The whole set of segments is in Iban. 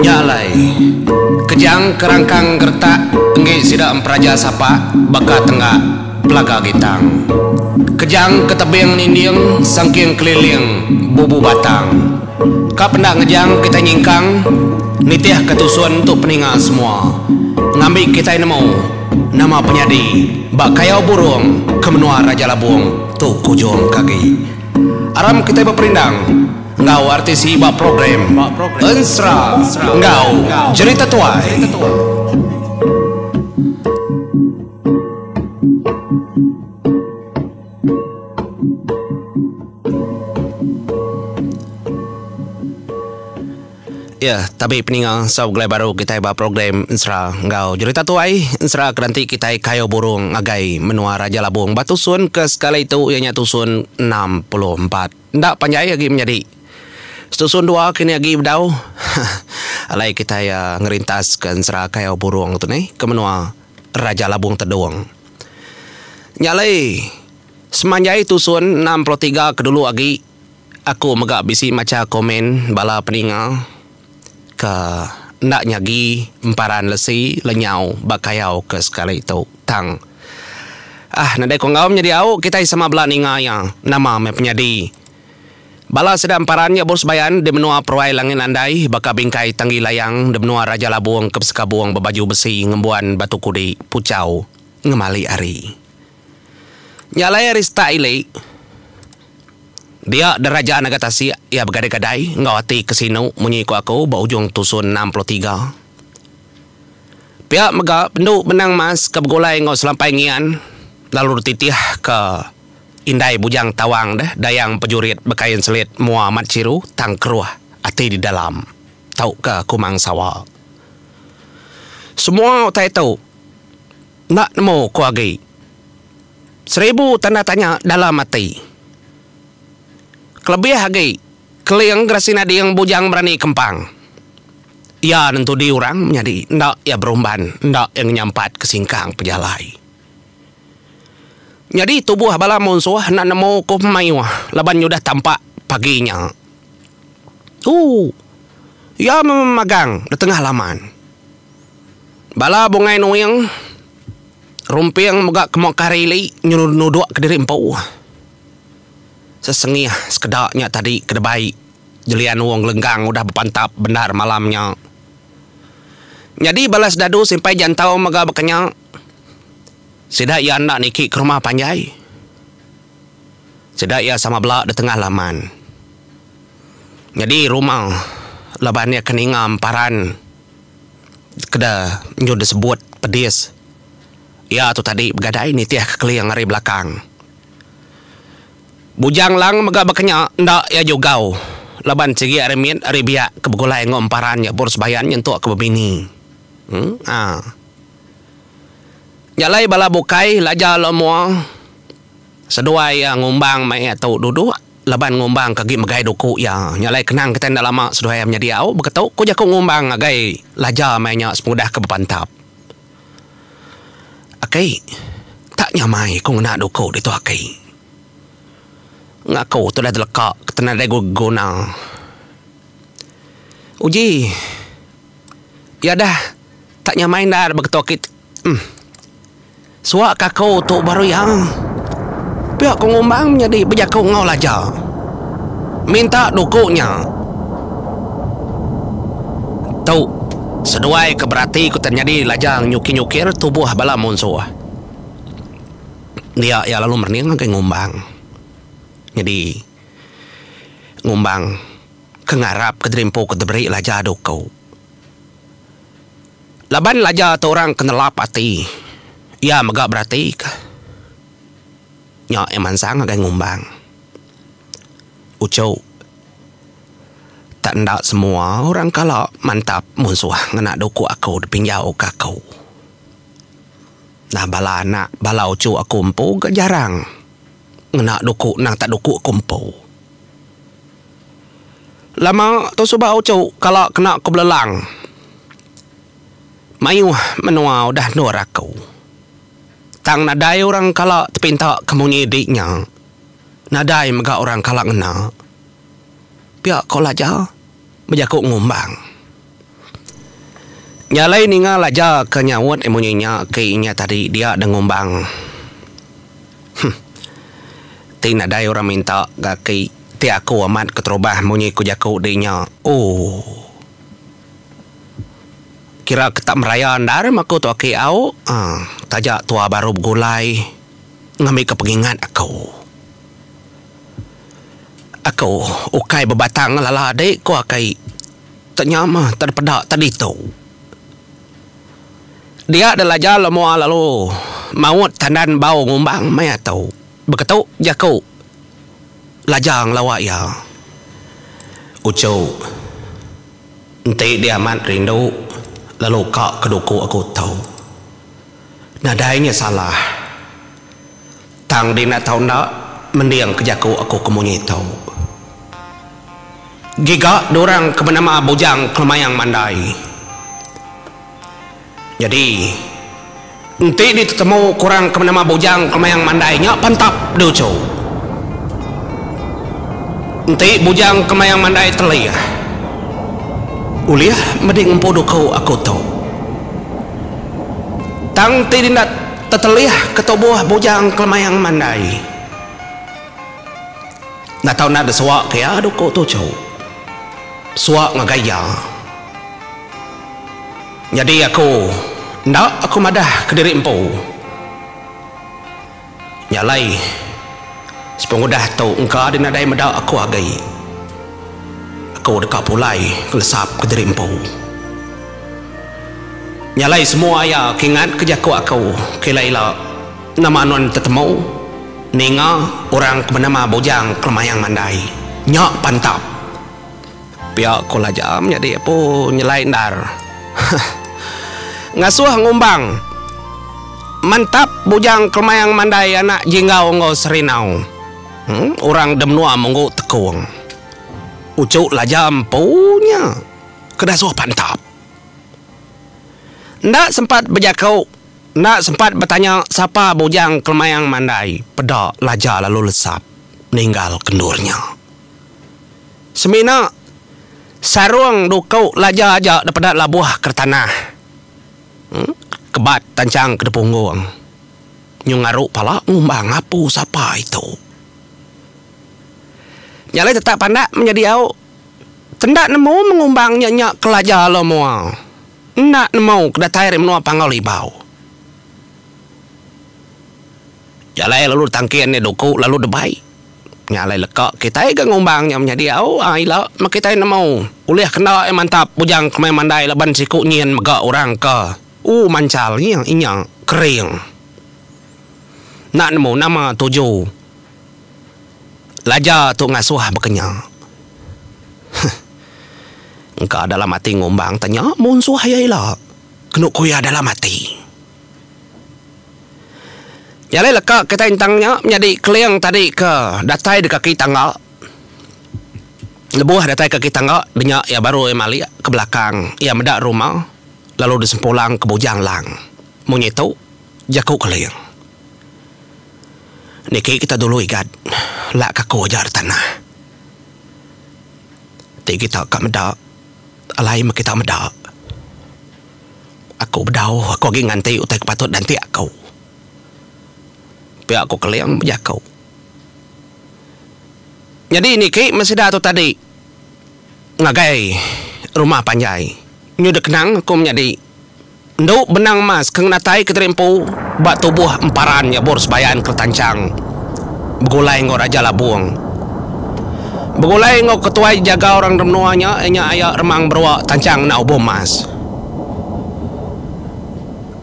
Nya alai, kejang kerangkang geretak enggi sida emperaja sapa baka tenggak pelaga gitang. Kejang ke tebing ninding sangking keliling bubu batang. Ka penda ngejang kitai nyingkang nitihka tusun tu peninga semua ngambi kitai nemu nama penyadi ba kayau burung ke menua Raja Labung tu kujung ke agi. Aram kitai beperindang enggau RTC ba program Ensera enggau Jerita Tuai. Ya, tabi peninga sau begulai baru kitai ba program Ensera enggau Jerita Tuai. Ensera ke nanti kitai kayu burung ngagai menua Raja Labung ba tusun ke sekali tu iya nya tusun 64. Enda panjai agi menyadi. Setusun dua kini agi bedau. Alai kitai ngerintas ke ensera kayu burung tu neh ke menua Raja Labung Tedung. Nya alai semanjai tusun 63 ke dulu agi aku mega bisi macha komen bala peninga ke enda nyagi emparan lesi lenyau ba kayau ke sekali tu tang ah nadai ku enggau menyadi au kitai sama bela ninga iya nama meh penyadi bala sida emparan nya bos bayan di menua Peruai Langit Landai baka bingkai Tanggi Layang di menua Raja Labung ke besekabung bebaju besi ngembuan batu kudi puchau ngemali hari. Nya alai ari setak ili, dia deraja Naga Tasik iya begadai-gadai enggau ati ke sinu munyi ku aku ba ujung tusun 63. Pia mega pendu Benang Mas ke begulai enggau Selampai Ngian lalu dititih ke indai Bujang Tawang deh Dayang Pejurit bekain selit mua amat chiru tang keruh ati di dalam tauka Kumang Sawa. Semua utai tu. Enda nemu ku agi. Seribu tanda tanya dalam ati. Kelebih agi, Keling Gerasi Nading Bujang Berani Kempang. Iya nentudi orang menyadi enda iya berumban enda iya ngenyampat ke singkang pejalai. Nyadi tubuh bala munsuh enda nemu ku pemayuh laban nyudah tampak pagi nya. Ooh. Iya memagang di tengah laman. Bala Bungai Nuing, Rumping mega ke meka hari ili nuduk kediri empu. Sesengih sekeda nya tadi ke debai Jelian Wong Gelenggang udah bepantap bendar malam nya. Nyadi bala sedadu simpai jantau mega baka nya. Sida iya enda niki ke rumah panjai. Sida iya sama bela di tengah laman. Nyadi rumah laban iya ke ninga emparan. Keda enjun disebut pedis. Iya tu tadi begadai nitihka Keling ari belakang. Bujang Lang mega baka nya enda iya jugau laban sigi ari mit ari biak ke begulai enggau emparan nya bur sebayan nyentuk ke bebini. Aa. Nya alai bala bukai laja lo mua seduai iya ngumbang meh iya tu duduk. Laban ngumbang ke agi megai duku iya. Nya alai kenang kitai enda lama seduai iya menyadi au beketu, ku jaku ngumbang ngagai Laja maya nya sepengudah ke bepantap. Aki, tak nyamai ku ngena duku ditu aki. Ngaku tu udah teleka ke nadai guna. Uji, iya dah tak nyamai endar beketu aki. Em. Suak ka aku tu baru iya. Pia ku Ngumbang menyadi bejaku enggau Laja. Minta duku nya. Tu, seduai ke berati ku nyadi Laja nyukir-nyukir tubuh bala munsuh. Dia iya lalu merening ngagai Ngumbang. Nyadi Ngumbang ke ngarap ke diri empu ke diberi Laja duku. Laban Laja tu orang ke nelap ati, iya mega beratika nya iya mansang ngagai ngumbang. Uchu, tak enda semua orang kala mantap munsuh ngena duku aku dipinjauka aku. Nah bala anak bala uchu aku empu ga jarang ngena duku nang tak duku aku empu. Lama tu suba uchu kala kena ku belelang. Mayuh menua udah endur aku. Tang nadai orang kala tepinta ke munyi di nya. Nadai mega orang kala ngena. pia ko Laja bejaku ngumbang. Nya alai ninga Laja ke nyaut munyi nya ke inya tadi dia deh ngumbang. Huh. Ti nadai orang minta ga aki ti aku amat keterubah munyi ku jaku di nya. Ooh. Kira ke tak meraya endar meh aku tu aki au. Aa taja tua baru begulai ngambika pengingat aku. Aku ukai bebatang ngelala dik ku aki. Te nya mah te dipeda te ditu. Dia deh Laja Lemoa lalu maut tandan bau ngumbang maya tu. Beketu jaku Laja ngelawa iya. Uchu, enti dia amat rindu lalu ka ke duku aku tu. Nadai nya salah. Tang di enda tau enda mending ke jaku aku ke munyi tu. Giga diorang ke benama Bujang Kelemayang Mandai. Nyadi, enti ditetemu ke orang ke benama Bujang Kelemayang Mandai nya pantap diuchu. Enti Bujang Kelemayang Mandai telih, ulih medi ngempu duku aku tu. Tang enti di enda tetelih ke tubuh Bujang Kelemayang Mandai, Enda tau enda desuak ke iya duku tu chu. Suak ngagai iya. Nyadi aku enda aku madah kediri empu. Nya alai sepengudah tu engka deh nadai meda aku agi. Aku deka pulai ngelesap kediri empu. Nya alai semua iya ke ingat ke jaku aku ke ila ila nama nuan tetemu. Ninga orang ke benama Bujang Kelemayang Mandai nya pantap. Pia ko Laja menyadi apu nyelai endar. Ngasuh ngumbang mantap Bujang Kelemayang Mandai anak Jinggau enggau Serinau. Orang de menua Munggu Tekung. Uchu Laja empu nya ke dasuh pantap. Enda sempat bejaku, enda sempat betanya sapa Bujang Kelemayang Mandai peda Laja lalu lesap ninggal ke endur nya. Semina sarung duku Laja aja depeda labuh ke tanah kebat tanchang ke depunggung. Nyu ngaru pala ngumbang apu sapa itu. Nya alai tetap pandak menyadi au. Enda nemu mengumbang nya nya ke Laja lo mua. Enda nemu ke datai ari menua Panggau Libau. Jalai lalu ditangkin iya duku lalu debai. Nya alai leka kitai ga ngumbang nya menyadi au ai ila meh kitai nemu ulih kenda iya mantap bujang ke meh mandai laban siku nyin mega orang ke u manchal iya inya kering. Enda nemu nama tuju. Laja tu ngasuh baka nya. Huh. Engka dalam ati ngumbang te nya munsuh iya ila. Kenu ku iya dalam ati. Nya alai leka kitai entang nya menyadi keling tadi ke datai di kaki tangga. Lebuh datai kaki tangga nya iya baru iya malik ke belakang iya meda rumah lalu disempulang ke Bujang Lang. Munyi tu jaku keling. Niki kita dulu igat lak ka aku aja tanah. Ti kita ka meda alai meh kita meda. Aku bedau aku agi nganti utai ke patut dianti aku. Pia ku Keling bejaku. Nyadi niki meh sida tu tadi ngagai rumah panjai. Nyu dek kenang aku menyadi. Endu benang emas ke ngenatai ke diri empu ba tubuh emparan nyabur sebayan Keretanchang begulai enggau Raja Labung. Begulai enggau ketuai jejaga orang menua nya iya nya aya Remang Berua Tanchang ngena ubung emas.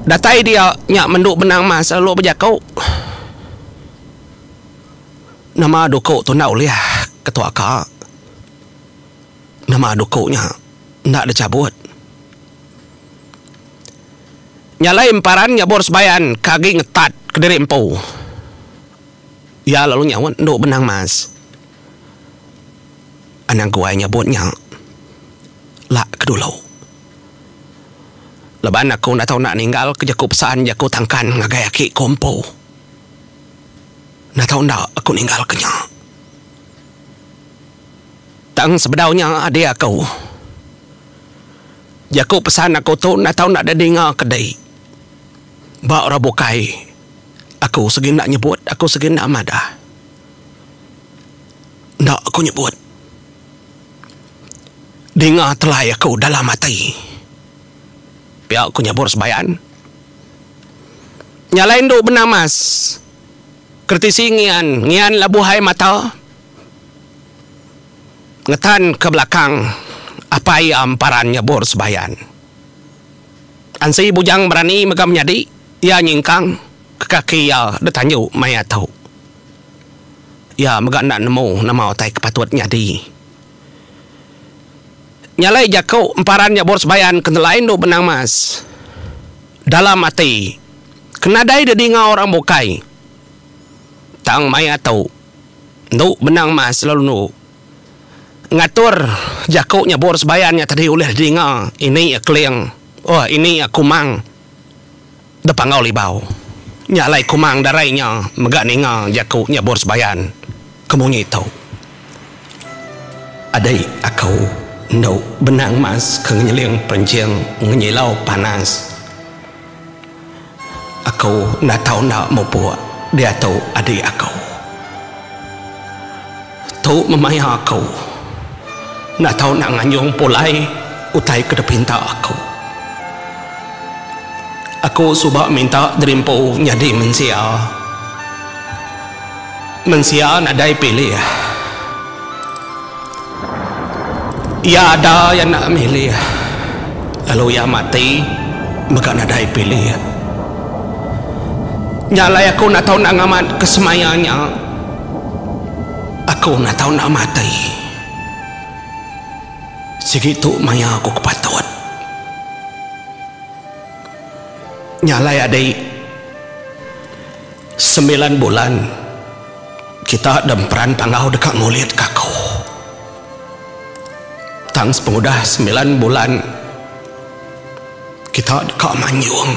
Datai dia nya mendu benang emas lalu bejaku, Nama duku tu enda ulih ketua ka. Nama duku nya enda dichabut. Nya alai emparan nyabur sebayan ke agi ngetat kediri empu. Iya lalu nyaut endu benang mas. Anang guai nyabut nya lak ke dulu. Laban aku enda tau enda ninggal ke jaku pesan jaku tangkan ngagai aki ku empu. Enda tau enda aku ninggal ke nya. Tang sebedau nya adi aku. Jaku pesan aku tu enda tau enda didinga ke dei. Ba orang bukai aku sigi enda nyebut aku sigi enda madah. Enda aku nyebut. Dinga telai aku dalam ati. Pia ku nyabur sebayan. Nya alai endu benamas keretisi ngian ngian labuh ai mata. Ngetan ke belakang apai iya emparan nyabur sebayan. Ansi bujang berani mega menyadi iya nyingkang ke kaki iya ditanju maya tu. Iya mega enda nemu nama utai ke patut nyadi. Nya alai jaku emparan nyabur sebayan ke nelai endu benang mas dalam ati ke nadai didinga orang bukai. Tang maya tu. Endu benang mas lalu endu ngatur jaku nyabur sebayan nya tadi ulih didinga ini iya Keling oh ini iya Kumang da Panggau Libau. Nya alai Kumang darai nya mega ninga jaku nyabur sebayan ke munyi tu. Adi aku endu benang mas ke ngenyeling perenching ngenyilau panas. Aku enda tau enda mupuk diatu adi aku. Tu memaya aku enda tau enda nganjung pulai utai ke dipinta aku. Aku suba minta diri empu nyadi mensia. Mensia nadai pilih. Iya ada iya enda milih lalu iya mati mega nadai pilih. Nya alai aku enda tau enda ngamat ke semaya nya. Aku enda tau enda mati. Sigi tu maya aku ke patut. Nya alai adi semilan bulan. Kita demperan panggau deka ngulitka aku. Tang sepengudah semilan bulan, kita deka manjung.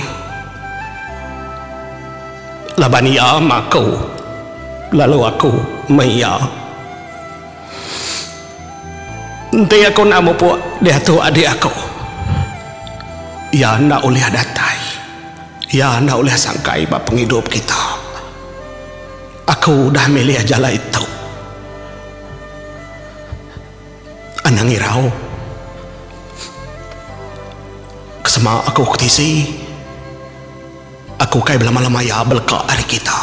Laban iya meh aku, lalu aku meh iya. Enti aku enda mupuk diatu adik aku, iya enda ulih datai. Iya enda ulih sangkai ba pengidup kita. Aku udah milih jalai tu. Anang irau. Kesema aku ke tisi. Aku ukai belama-lama iya beleka ari kita.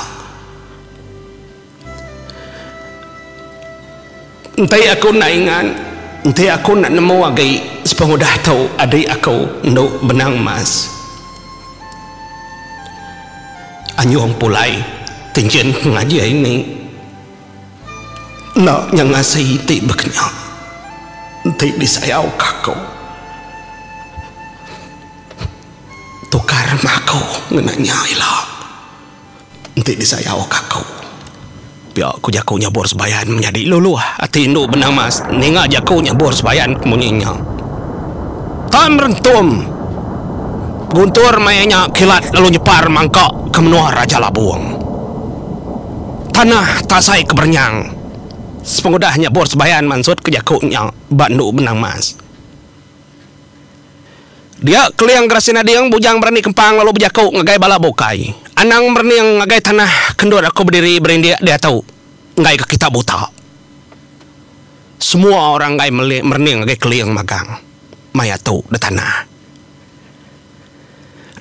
Enti aku enda ingat, enti aku enda nemu agi sepengudah tu adik aku endu benang emas. Anjung pulai tinchin pengaji ini enda nya ngasi ti bekenya enti disayau ka aku. Tukar meh aku ngena nya ila. Enti disayau ka aku. Pia ku jaku nyabur sebayan menyadi luluh ati indu benang mas ninga jaku nyabur sebayan ke munyi nya. Tan rentum guntur maya nya kilat lalu nyepar mangka ke menua Raja Labung. Tanah tasai ke berenyang sepengudah nyabur sebayan mansut ke jaku nya ba endu benang mas. Dia Keling Gerasi Nading Bujang Berani Kempang lalu bejaku ngagai bala bukai, Anang merening ngagai tanah ke endur aku bediri berindik diatu, enggai ke kita buta. Semua orang enggai merening ngagai Keling magang maya tu di tanah.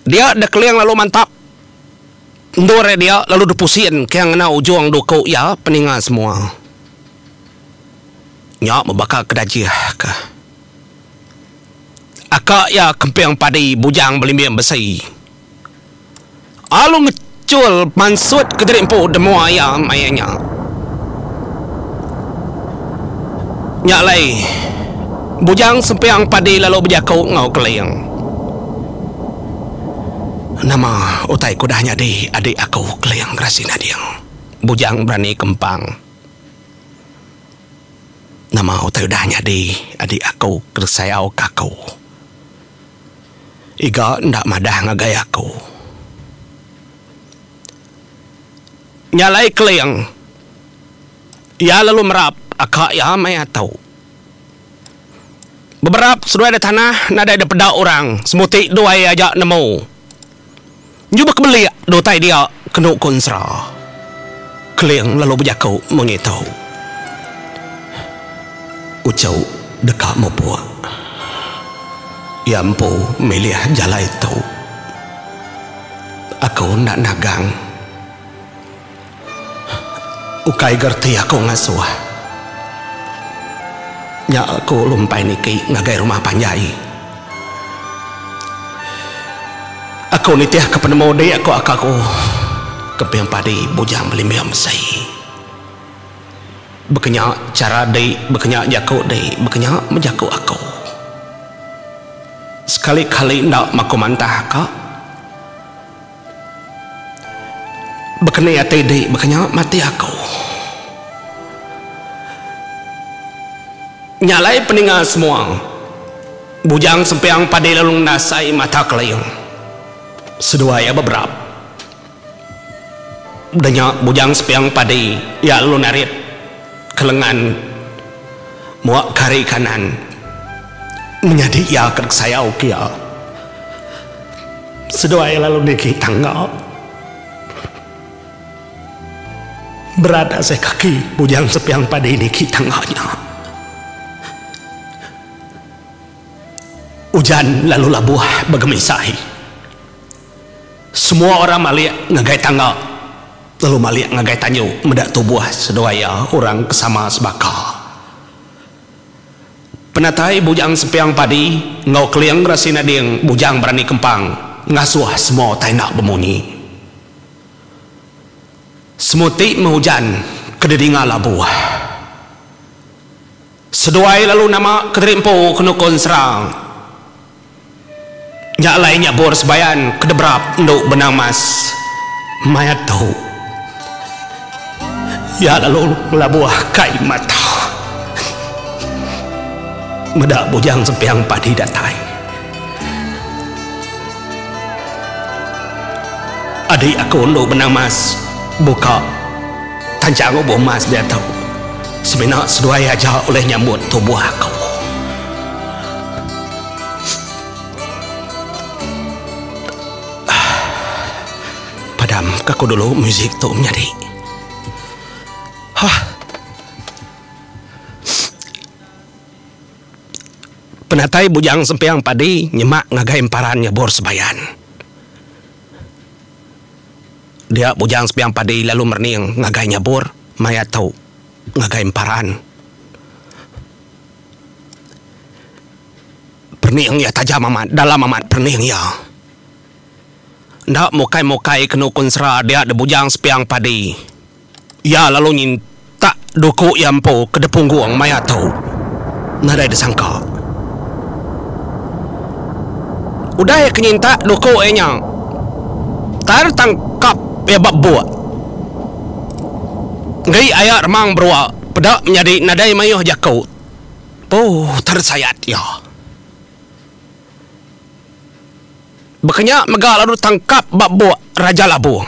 Dia deh Keling lalu mantap endur iya dia lalu dipusin ke ngena ujung duku iya peninga semua. Nya meh baka ke dajih ke. Aka iya kemping padi bujang belimbing besi. Alu ngechul mansut kediri empu demua iya maya nya. Nya alai bujang semping padi lalu bejaku enggau Keling. Nama utai ke udah nyadi adik aku Keling Gerasi Nading. Bujang berani kempang. Nama utai udah nyadi adik aku ke sayau ke aku. Iga enda madah ngagai aku. Nya alai Keling iya lalu merap aka iya maya tu. Beberap seduai da tanah nadai da peda orang semuti duai aja nemu. Nyu bekebelik da utai dia kenu ku ensera. Keling lalu bejaku munyi tu. Uchu deka mupuk. Iya empu milih jalai tu. Aku enda nagang. Ukai ga reti aku ngasuh. Nya aku lumpai niki ngagai rumah panjai. Aku nitihka penemu dik ku aka aku Kemping Padi Bujang Belimbing Besi. Bekenya chara dik, bekenya jaku dik, bekenya meh jaku aku. Sekali-kali enda maku mantah ka. Bekeni ati dik bekenya mati aku. Nya alai peninga semua. Bujang Sempiang Padi lalu ngenasai mata Keling. Seduai iya beberap. Udah nya Bujang Sempiang Padi iya lalu narit ke lengan muak ke ari kanan menyadi iya ke dikesayau ke iya. Seduai lalu niki tangga. Berat asai kaki Bujang Sepiang Padi niki tangga nya. Ujan lalu labuh begemisai. Semua orang malik ngagai tangga lalu malik ngagai tanju meda tubuh seduai iya orang ke sama sebaka. Penatai Bujang Sepiang Padi enggau Keling Rasi Nading Bujang Berani Kempang ngasuh semua utai enda bemunyi. Semuti meh ujan ke didinga labuh. Seduai lalu nama kediri empu kenu konsra. Nya alai nyabur sebayan ke deberap endu benang mas. Maya tu, iya lalu ngelabuh kai mata meda Bujang Sempiang Padi datai. Adi aku endu benang mas buka tanchang ubuh mas diatu. Semina seduai aja ulih nyambut tubuh aku. Padam ka ku dulu muzik tu menyadi. Hah. Penatai Bujang Sempiang Padi nyemak ngagai emparan nyebur sebayan. Dia Bujang Sempiang Padi lalu merening ngagai nyebur maya tu ngagai emparan. Perening iya tajam amat, dalam amat perening iya. Enda mukai-mukai kenu konsera dia debujang sepiang padi. Iya lalu nyintak duku iya empu ke depunggung maya tu. Nadai disangka. Udah iya ke nyintak duku iya nya, tar tangkap iya ba buk. Enggai aya remang berua peda menyadi nadai mayuh jaku. Puh tersayat iya. Baka nya mega lalu tangkap ba buk Raja Labung.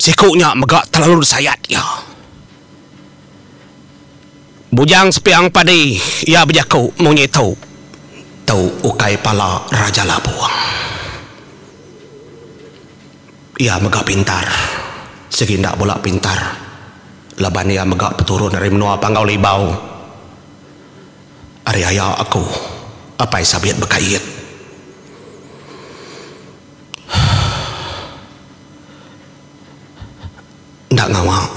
Siku nya mega terlalu disayat iya. Bujang Sepiang Padi iya bejaku munyi tu, Tu ukai pala Raja Labung. Iya mega pintar. Sigi enda bula pintar. Laban iya mega peturun ari menua Panggau Libau. Ari aya aku, Apai Sabit Bekait. Enda ngawa.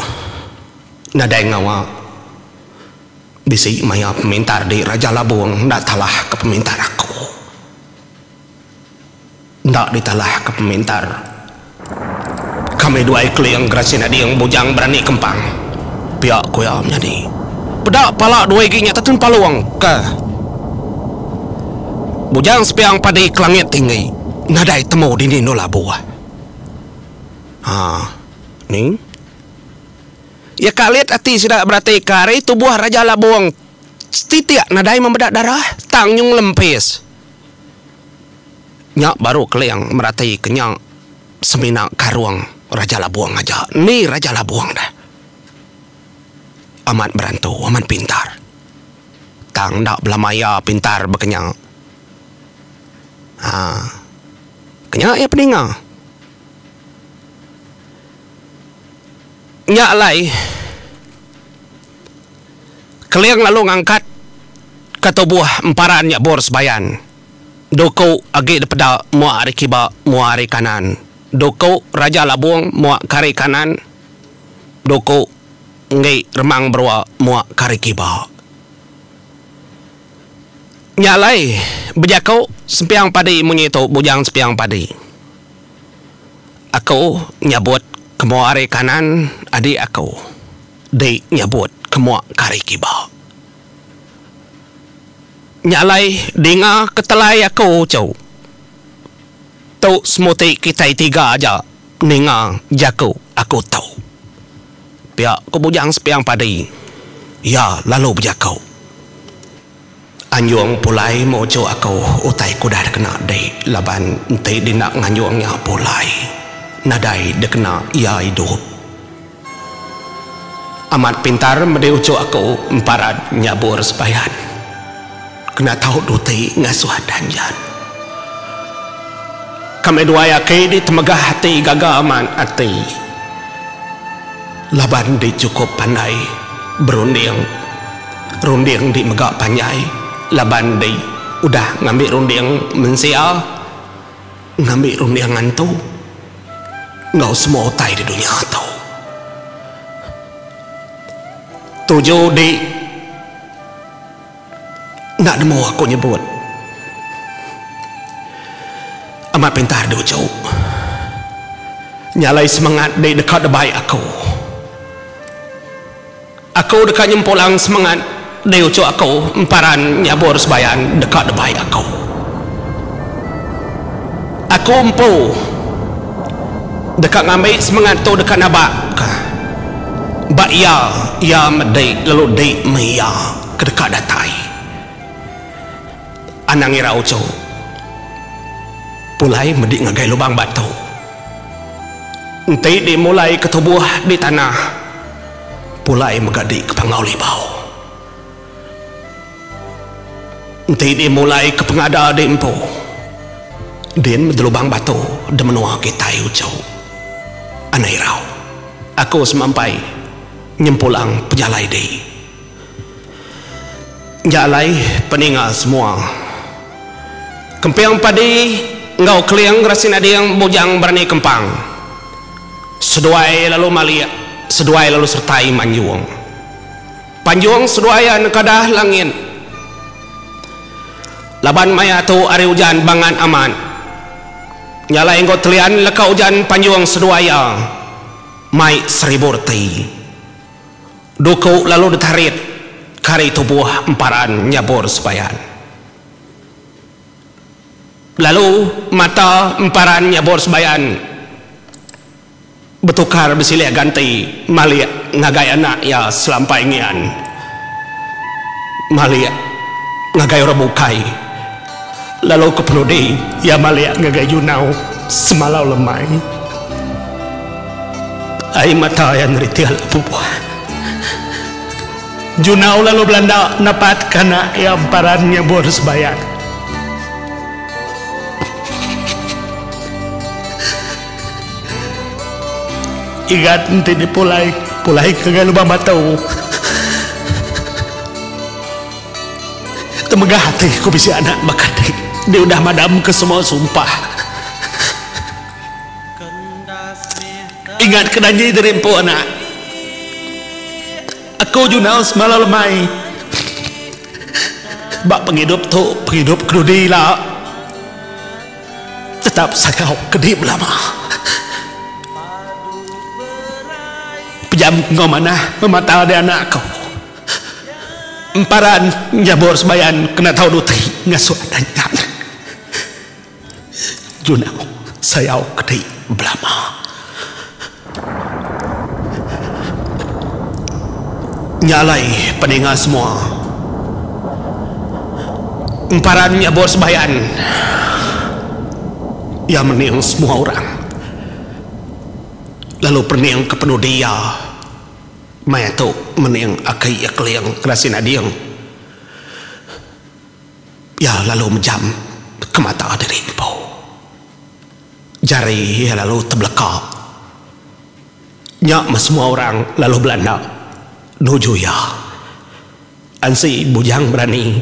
Nadai ngawa. Bisi maya pemintar di Raja Labung enda talah ke pemintar aku. Enda ditalahka pemintar. Kami duai Keling Gerasi Nading Bujang Berani Kempang, pia ku iya menyadi. Peda pala dua igi nya tetun palung ke Bujang Sepiang Padi ke langit tinggi nadai temu dini endur labuh. Ha ni. Iya kalit ati sida beratika ari tubuh Raja Labung setitik nadai memeda darah tang nyung lempis. Nya baru Keling merati ke nya semina karung Raja Labung aja. Ni Raja Labung deh. Amat berantu, amat pintar. Tang enda belama iya pintar baka nya. Haa. Kenya iya peninga. Nya alai Keling lalu ngangkat ka tubuh emparan nya bor sebayan. Duku agi dipeda mua ari kiba mua ari kanan. Duku Raja Labung mua ke ari kanan. Duku enggi Remang Berua mua ke ari kiba. Nya alai bejaku Sempiang Padi munyi tu Bujang Sempiang Padi. Aku nyabut ke mua ari kanan adi aku di nyabut ke mua ke ari kiba. Nya alai dinga ke telai aku chu. Tu semuti kitai tiga aja ninga jaku aku tu. Pia ku Bujang Sepiang Padi iya lalu bejaku. Anjung pulai meuchu aku utai ke udah dikena dik laban enti di enda nganjung nya pulai nadai dikena iya idup. Amat pintar medi uchu aku emparan nyabur sebayan kena tau duti ngasuh danjan. Kami duai aki di temegah ati gaga amat ati laban di chukup pandai berunding. Runding di mega panjai laban di udah ngambi runding mensia ngambi runding antu enggau semua utai di dunya tu. Tuju di enda nemu aku nyebut amat pintar di uchu nya alai semangat di deka dibai aku. Aku deka nyempulang semengat di uchu aku emparan nyabur sebayan deka debai aku. Aku empu deka ngambi semengat tu deka nabakka ba iya, iya medi lalu di meh iya ke deka datai. Anang irau uchu. Pulai medi ngagai lubang batu. Enti di mulai ke tubuh di tanah pulai mega di ke Panggau Libau. Enti di mulai ke pengada di empu din meda lubang batu di menua kitai uchu. Anang irau. Aku semampai nyempulang pejalai di. Nya alai peninga semua. Kemping padi enggau keling Rasin Ading Bujang Berani Kempang. Seduai lalu malik, seduai lalu sertai manjung. Panjung seduai iya nengkadah langit. Laban maya tu hari ujan bangat amat. Nya alai enggau telian leka ujan panjung seduai iya mai seribu reti. Duku lalu ditarit kari tubuh emparan nyabur sebayan. Lalu mata emparan nyabur sebayan betukar besilih ganti malik ngagai anak iya Selampai Ngian. Malik ngagai orang bukai lalu ke penudi iya malik ngagai Junau semalau lemai. Ai mata iya neritik lebuh. Junau lalu belanda napatka anak iya emparan nyebur sebayan. Igat enti dipulai, pulai ke ngagai lubang batu. Temegah ati ku bisi anak baka ti di udah madamka semua sumpah. Ingat ke danji diri empu anak. Aku junau semalau lemai. Ba pengidup tu pengidup ke dudi ila tetap sayau ke di belama. Pejam enggau manah memata di anak aku. Emparan nyabur sebayan kena tau duti ngasuh anak. Junau sayau kedi belama. Nya alai peninga semua. Emparan nyabur sebayan iya mening semua orang lalu pening ke penudi iya maya tu mening aki iya Keling Kerasin Ading. Iya lalu mejam ke mata diri empu. Jari iya lalu tebeleka. Nya meh semua orang lalu belanda nuju iya. Ansi bujang berani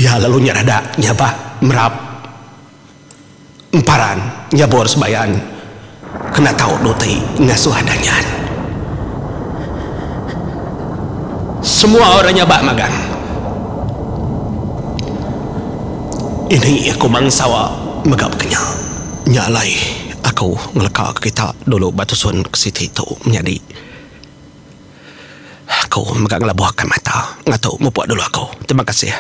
iya lalu nyeradak nyabak merap emparan nyabur sebayan kena tau duti ngasuh danyan. Semua orang nyabak magang. Ini aku mang sawa mega bekenya. Nya alai aku ngeleka ke kita dulu ba tusun ke siti tu menyadi. Aku mega ngelabuhka mata ngatu mupuk dulu aku. Terima kasih.